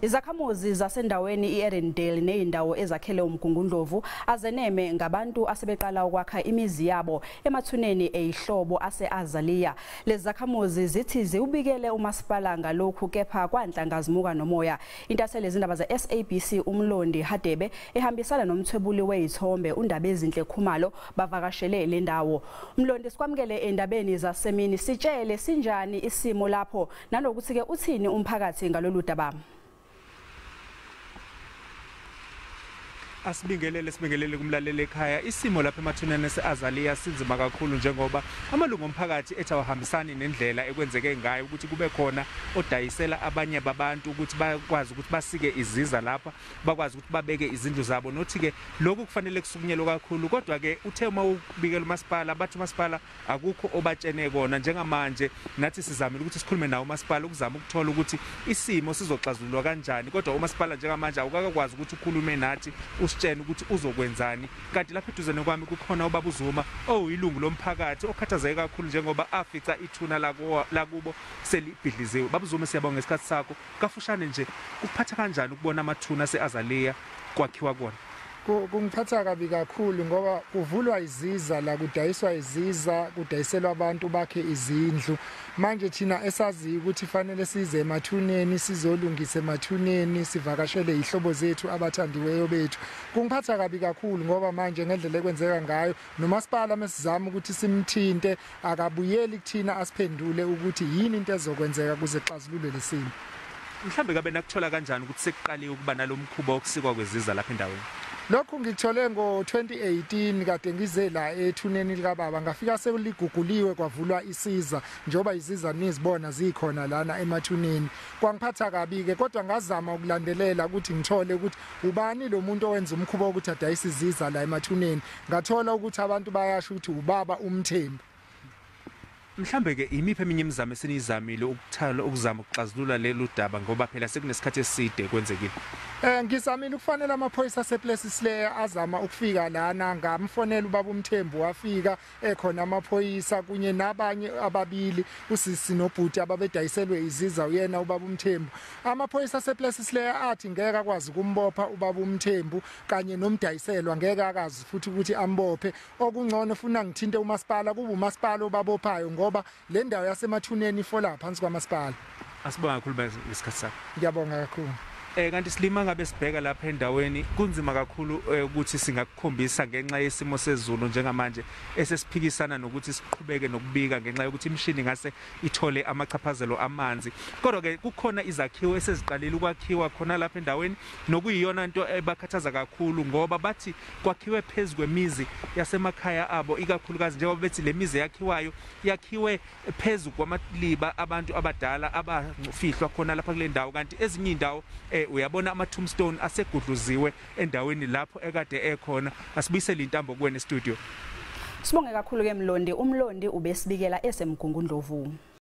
Izakhamuzi zasendaweni i-Erindale neyindawo ezakhele uMgungundlovu azeneme ngabantu asebeqala ukwakha imizi yabo emathuneni eyihlobo ase-Azalea. Lezi zakhamuzi zithi ziwubikele umasipala ngalokhu kepha kwanhlangazimuka nomoya. Intatheli yezindaba ze-SABC uMlondi Hadebe ehambisana nomthwebuli wezithombe uNdabezinhle Khumalo bavakashele le ndawo. Mlondi, sikwamukele endabeni zasemini, sitshele sinjani isimo lapho nanokuthi ke uthini umphakathi ngalolu daba? Asibingelele, sibingelele kumlaleli ekhaya. Isimo lapha emathuneni ase-Azalea sinzima kakhulu njengoba amalungu omphakathi ethi awahambisani nendlela ekwenzeke ngayo ukuthi kube khona odayisela abanye babantu ukuthi bakwazi ukuthi basike iziza lapha, bakwazi ukuthi babeke izindlu zabo. Nothi-ke lokhu kufanele kusukunyelwe kakhulu, kodwa-ke uthe uma ubikela umasipala bathi umasipala akukho obatshene kona. Njengamanje nathi sizamile ukuthi sikhulume nawo umasipala ukuzama ukuthola ukuthi isimo sizoxazululwa kanjani, kodwa umasipala njengamanje awukakwazi ukuthi ukhulume nathi usitshene ukuthi uzokwenzani. Kanti lapha eduzane kwami kukhona ubaba uZuma owuyilungu lomphakathi okhathazeke kakhulu njengoba afica ithuna lakubo selibhidliziwe. Baba uZuma, siyabonga ngesikhathi sakho. Kafushane nje, kuphatha kanjani ukubona amathuna ase-Azalea kwakhiwa kona? Kungiphatha kabi kakhulu ngoba kuvulwa iziza la, kudayiswa iziza, kudayiselwa abantu bakhe izindlu. Manje thina esaziyo ukuthi fanele size emathuneni, sizolungisa emathuneni, sivakashele ihlobo zethu, abathandiweyo bethu. Kungiphatha kabi kakhulu ngoba manje ngendlela ekwenzeka ngayo, nomasipala mesizama ukuthi simthinte akabuyeli kuthina asiphendule ukuthi yini into ezokwenzeka kuze xazulule lesimo. Mhlambe kabe nakuthola kanjani ukuthi sekuqaliwe ukuba nalomkhuba wokusikwa kweziza lapha endaweni? Lokhu ngikuthole ngo-2018 kade ngize la ethuneni likababa, ngafika sekuliguguliwe kwavulwa isiza, njengoba iziza nizibona zikhona lana emathuneni. Kwangiphatha kabi-ke, kodwa ngazama ukulandelela ukuthi ngithole ukuthi ubani lo muntu owenza umkhuba wokuthi adayise iziza la emathuneni. Ngathola ukuthi abantu bayasho ukuthi ubaba uMthembu. Mhlambe ke imiphi eminye imizamo eseniyizamile ukuzama ukuxazulula lelu daba, ngoba phela sekunesikhathi eside kwenzekile? Ngizamile ukufanele amaphoyisa asePlessislaer azama ukufika lana, ngamfonela ubaba uMthembu wafika ekhona amaphoyisa kunye nabanye ababili, usisi nobhuti ababedayiselwe iziza uyena ubaba uMthembu. Amaphoyisa asePlessislaer athi ngeke akwazi ukumbopha ubaba uMthembu kanye nomdayiselwa, ngeke akazi futhi ukuthi ambophe. Okungcono funa ngithinte umasipala, kuba umasipala obabophayo ngoba le ndawo yasemathuneni ifola phansi kwamasipala. Asibonga kakhulu ngesikhathi sakho. Ngiyabonga kakhulu. Kanti silima ngabe sibheka lapha endaweni kunzima kakhulu ukuthi singakukhombisa ngenxa yesimo sezulu njengamanje esesiphikisana nokuthi siqhubeke nokubika ngenxa yokuthi imishini ngase ithole amachaphazelo amanzi. Kodwa ke kukhona izakhiwo eseziqalile ukwakhiwa khona lapha endaweni nokuyiyona nto ebakhathaza kakhulu ngoba bathi kwakhiwe phezu kwemizi yasemakhaya abo, ikakhulukazi njengoba bethi le mizi yakhiwayo yakhiwe phezu kwamaliba abantu abadala abafihlwa khona lapha kule ndawo. Kanti ezinye indawo uyabona ama-tombstone asegudluziwe endaweni lapho ekade ekhona. Asibuyisele intambo kuwena e-studio. Sibonge kakhulu ke Mlondi. UMlondi ubesibikela eseMgungundlovu.